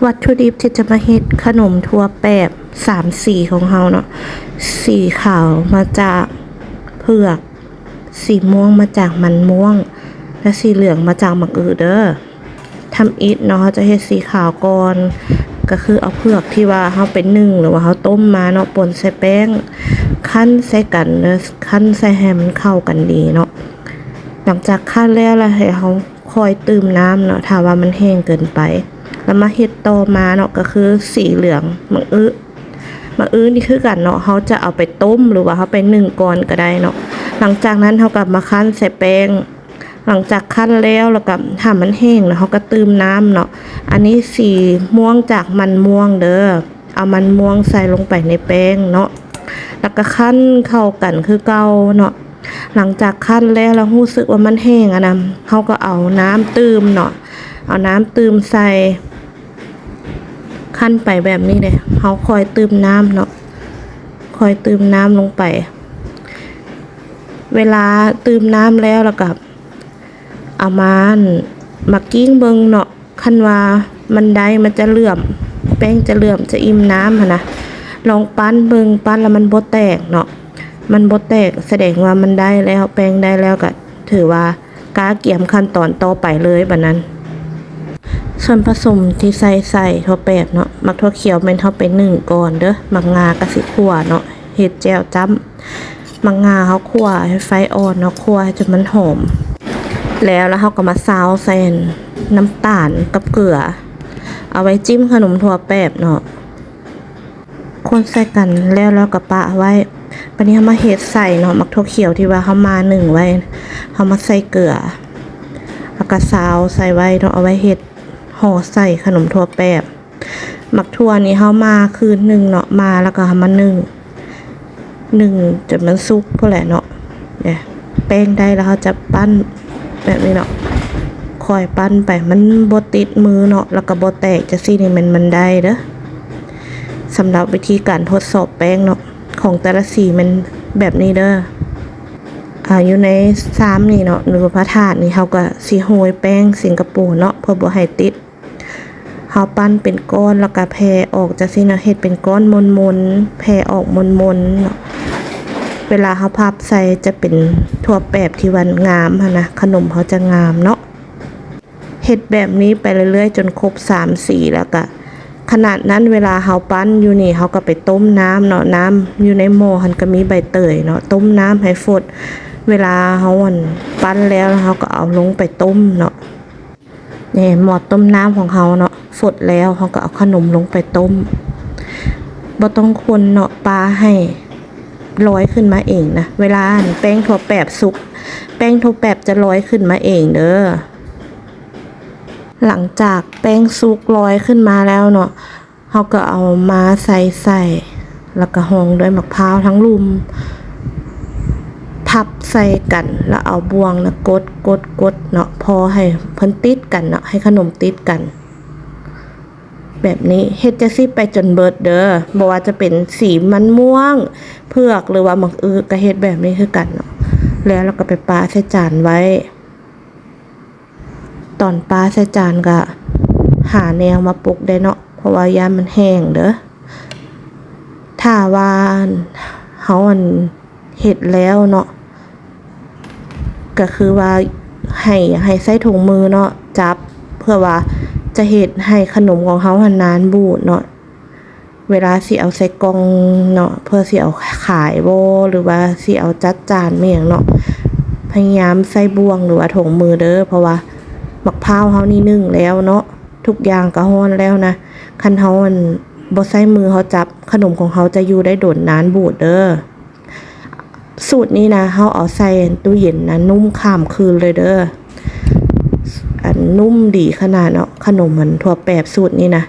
ວັດຖຸດິບທີ່ຈະມາເຮັດຂະໜົມຖົ່ວແປບສາມສີຂອງເຮົາເນາະ, ສີຂາວມາຈາກເຜືອກ, ສີມ່ວງມາຈາກມັນມ່ວງ ແລະ ສີເຫຼືອງມາຈາກໝາກອຶເດີ້. ທຳອິດເນາະ ເຮົາຈະເຮັດສີຂາວກ່ອນ ກໍຄືເອົາເຜືອກທີ່ວ່າເຮົາໄປໜຶ້ງ ຫຼືວ່າເຮົາຕົ້ມມາເນາະ ປົນໃສ່ແປ້ງ ຄັ້ນໃສ່ກັນເດີ້ ຄັ້ນໃສ່ໃຫ້ມັນເຂົ້າກັນດີເນາະ. ຫຼັງຈາກຄັ້ນແລ້ວ ແລ້ວໃຫ້ເຮົາຄ່ອຍຕື່ມນ້ຳເນາະ ຖ້າວ່າມັນແຫ້ງເກີນໄປ. ແລ້ວມາເຮັດຕໍ່ມາເນາະ ກໍຄືສີເຫຼືອງໝາກອຶ. ໝາກອຶນີ້ຄືກັນເນາະ ເຮົາຈະເອົາໄປຕົ້ມ ຫຼືວ່າເຮົາໄປໜຶ້ງກ່ອນກໍໄດ້ເນາະ. ຫຼັງຈາກນັ້ນເຮົາກໍມາຄັ້ນໃສ່ແປ້ງ. ຫຼັງຈາກຄັ້ນແລ້ວ ແລ້ວກໍຖ້າມັນແຫ້ງແລ້ວ ເຮົາກໍຕື່ມນ້ຳເນາະ. ອັນນີ້ສີມ່ວງຈາກມັນມ່ວງເດີ້ ເອົາມັນມ່ວງໃສ່ລົງໄປໃນແປ້ງເນາະ ແລ້ວກໍຄັ້ນເຂົ້າກັນຄືເກົ່າເນາະ. ຫຼັງຈາກຄັ້ນແລ້ວ ແລ້ວຮູ້ສຶກວ່າມັນແຫ້ງຫັ້ນນະ ເຮົາກໍເອົານ້ຳຕື່ມເນາະ ເອົານ້ຳຕື່ມໃສ່ ຄັ້ນໄປແບບນີ້ເດ້ ເຮົາຄ່ອຍຕື່ມນ້ຳເນາະ ຄ່ອຍຕື່ມນ້ຳລົງໄປ. ເວລາຕື່ມນ້ຳແລ້ວ ແລ້ວກໍເອົາມາ ມາກິ້ງເບິ່ງເນາະ ຄັນວ່າມັນໄດ້ ມັນຈະເຫຼື້ອມ ແປ້ງຈະເຫຼື້ອມ ຈະອີ່ມນ້ຳຫັ້ນນະ ລອງປັ້ນເບິ່ງ ປັ້ນແລ້ວມັນບໍ່ແຕກເນາະ ມັນບໍ່ແຕກ ສະແດງວ່າມັນໄດ້ແລ້ວ ແປ້ງໄດ້ແລ້ວ ກໍຖືວ່າ ກະກຽມຂັ້ນຕອນຕໍ່ໄປເລີຍບາດນັ້ນ. ສ່ວນປະສົມທີ່ໃສ່ໃສ່ຖົ່ວແປບເນາະ ໝາກຖົ່ວຂຽວແມ່ນເຮົາໄປໜຶ້ງກ່ອນເດີ້ ໝາກງາກະຊິຂົ້ວເນາະ ເຮັດແຈ່ວຈ້ຳ. ໝາກງາເຮົາຂົ້ວໃຫ້ໄຟອ່ອນເນາະ ຂົ້ວໃຫ້ຈົນມັນຫອມ ແລ້ວ ແລ້ວເຮົາກໍມາຊາວໃສ່ນ້ຳຕານກັບເກືອ ເອົາໄວ້ຈິ້ມຂະໜົມຖົ່ວແປບເນາະ. ຄົນໃສ່ກັນແລ້ວ ແລ້ວກໍປະໄວ້. ບາດນີ້ເຮົາມາເຮັດໃສ່ເນາະ ໝາກຖົ່ວຂຽວທີ່ວ່າເຮົາມາໜຶ້ງໄວ້ ເຮົາມາໃສ່ເກືອ ແລ້ວກໍຊາວໃສ່ໄວ້ເນາະ ເອົາໄວ້ເຮັດຫໍ່ໃສ່ຂະໜົມຖົ່ວແປບ. ໝາກຖົ່ວນີ້ເຮົາມາຄືນໜຶ່ງເນາະ ມາແລ້ວກໍເອົາມາໜຶ້ງ ໜຶ້ງຈົນມັນສຸກພຸ້ນແຫຼະເນາະ. ແປ້ງໄດ້ແລ້ວເຮົາຈະປັ້ນແບບນີ້ເນາະ ຄ່ອຍປັ້ນໄປ ມັນບໍ່ຕິດມືເນາະ ແລ້ວກໍບໍ່ແຕກ ຈັ່ງຊີ້ນີ້ແມ່ນມັນໄດ້ເດີ້. ສຳລັບວິທີການທົດສອບແປ້ງເນາະ ຂອງແຕ່ລະສີແມ່ນແບບນີ້ເດີ້. ອາ ຢູ່ໃນຊາມນີ້ເນາະ ຫຼືວ່າພະຖາດນີ້ ເຮົາກໍຊິໂຮຍແປ້ງສິງກະໂປເນາະ ເພື່ອບໍ່ໃຫ້ຕິດ. ເຮົາປັ້ນເປັນກ້ອນ ແລ້ວກໍແຜ່ອອກຈັ່ງຊີ້ນະ ເຮັດເປັນກ້ອນມົນໆ ແຜ່ອອກມົນໆເນາະ. ເວລາເຮົາພັບໃສ່ຈະເປັນຖົ່ວແປບທີ່ວ່າງາມຫັ້ນນະ ຂະໜົມເຮົາຈະງາມເນາະ. ເຮັດແບບນີ້ໄປເລື້ອຍໆ ຈົນຄົບສາມສີ ແລ້ວກະຂະໜາດນັ້ນ ເວລາເຮົາປັ້ນຢູ່ນີ້ ເຮົາກໍໄປຕົ້ມນ້ຳເນາະ ນ້ຳຢູ່ໃນໝໍ້ຫັ້ນກໍມີໃບເຕີຍເນາະ ຕົ້ມນ້ຳໃຫ້ຟົດ. ເວລາເຮົາ ອັນ ປັ້ນແລ້ວ ເຮົາກໍເອົາລົງໄປຕົ້ມເນາະ. ນີ້ໝໍ້ຕົ້ມນ້ຳຂອງເຮົາເນາະ ຟົດແລ້ວ ເຮົາກໍເອົາຂະໜົມລົງໄປຕົ້ມ. ບໍ່ຕ້ອງຄົນເນາະ ປາໃຫ້ລອຍຂຶ້ນມາເອງນະ. ເວລາ ອັນ ແປ້ງຖົ່ວແປບສຸກ ແປ້ງຖົ່ວແປບຈະລອຍຂຶ້ນມາເອງເດີ້. ຫຼັງຈາກແປ້ງສຸກລອຍຂຶ້ນມາແລ້ວເນາະ ເຮົາກໍເອົາມາໃສ່ໃສ່ ແລ້ວກໍຮອງດ້ວຍໝາກພ້າວທັງລຸ່ມ ພັບໃສ່ກັນ ແລ້ວເອົາບ່ວງນະກົດ ກົດ ກົດເນາະ ພໍໃຫ້ເພິ່ນຕິດກັນເນາະ ໃຫ້ຂະໜົມຕິດກັນ. ແບບນີ້ເຮັດຈັ່ງຊີ້ໄປຈົນເບິດເດີ້ ບໍ່ວ່າຈະເປັນສີມັນມ່ວງ ເຜືອກ ຫຼືວ່າໝາກອຶ ກໍເຮັດແບບນີ້ຄືກັນເນາະ. ແລ້ວ ແລ້ວກໍໄປປະໃສ່ຈານໄວ້. ຕອນປະໃສ່ຈານກະຫາແນວມາປົກໄດ້ເນາະ ເພາະວ່າຢ້ານມັນແຫ້ງເດີ້. ຖ້າວ່າເຮົາ ອັນ ເຮັດແລ້ວເນາະ ກະຄືວ່າໃຫ້ ໃຫ້ໃຊ້ຖົງມືເນາະ ຈັບ ເພື່ອວ່າຈະເຮັດໃຫ້ຂະໜົມຂອງເຮົາຫັ້ນນານບູດເນາະ. ເວລາຊິເອົາໃສ່ກ່ອງເນາະ ເພື່ອຊິເອົາຂາຍບໍ່ ຫຼືວ່າຊິເອົາຈັດຈານແມ່ນຫຍັງເນາະ ພະຍາຍາມໃຊ້ບ່ວງ ຫຼືວ່າຖົງມືເດີ້ ເພາະວ່າໝາກພ້າວເຮົານີ້ໜຶ້ງແລ້ວເນາະ ທຸກຢ່າງກໍຮ້ອນແລ້ວນະ. ຄັນເຮົາ ອັນ ບໍ່ໃຊ້ມືເຮົາຈັບ ຂະໜົມຂອງເຮົາຈະຢູ່ໄດ້ດົນນານບູດເດີ້. ສູດນີ້ນະ ເຮົາເອົາໃສ່ຕູ້ເຢັນນະ ນຸ້ມຂ້າມຄືນເລີຍເດີ້. ອັນ ນຸ້ມດີຂະໜາດເນາະ ຂະໜົມ ອັນ ຖົ່ວແປບສູດນີ້ນະ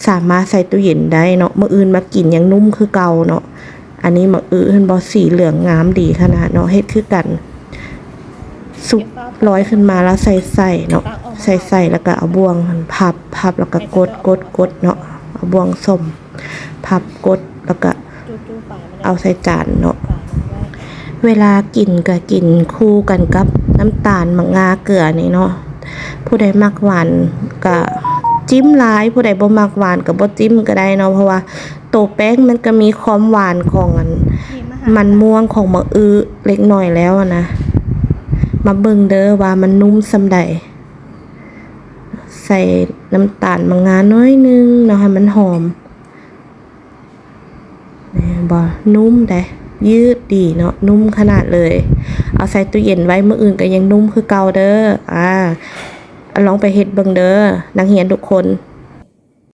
ສາມາດໃສ່ຕູ້ເຢັນໄດ້ເນາະ ມື້ອື່ນມາກິນຍັງນຸ້ມຄືເກົ່າເນາະ. ອັນນີ້ໝາກອຶເຫັນບໍ່ ສີເຫຼືອງງາມດີຂະໜາດເນາະ ເຮັດຄືກັນ. ສຸກລອຍຂຶ້ນມາແລ້ວໃສ່ໃສ່ເນາະ ໃສ່ໃສ່ແລ້ວກໍເອົາບ່ວງຫັ້ນພັບ ພັບແລ້ວກໍກົດ ກົດ ກົດເນາະ ເອົາບ່ວງສົ້ມພັບ ກົດ ແລ້ວກໍເອົາໃສ່ຈານເນາະ. ເວລາກິນກໍກິນຄູ່ກັນກັບນ້ຳຕານ ໝາກງາ ເກືອນີ້ເນາະ. ຜູ້ໃດມັກຫວານກໍ ຈິ້ມຫຼາຍ ຜູ້ໃດບໍ່ມັກຫວານກໍບໍ່ຈິ້ມກໍໄດ້ເນາະ ເພາະວ່າໂຕແປ້ງມັນກໍມີຄວາມຫວານຂອງອັນ ມັນມ່ວງຂອງໝາກອຶເລັກນ້ອຍແລ້ວນະ. ມາເບິ່ງເດີວ່າມັນນຸ້ມສ່ຳໃດ. ໃສ່ນ້ຳຕານມາງາໜ້ອຍໜຶ່ງເນາະ ໃຫ້ມັນຫອມ. ແມ່ນບໍ່? ນຸ້ມເດ້ ຍືດດີເນາະ ນຸ້ມຂະໜາດເລີຍ. ເອົາໃສ່ຕູ້ເຢັນໄວ້ ມື້ອື່ນກໍຍັງນຸ້ມຄືເກົ່າເດີ. ອາ ລອງໄປເຮັດເບິ່ງເດີ ນັກຮຽນທຸກຄົນ.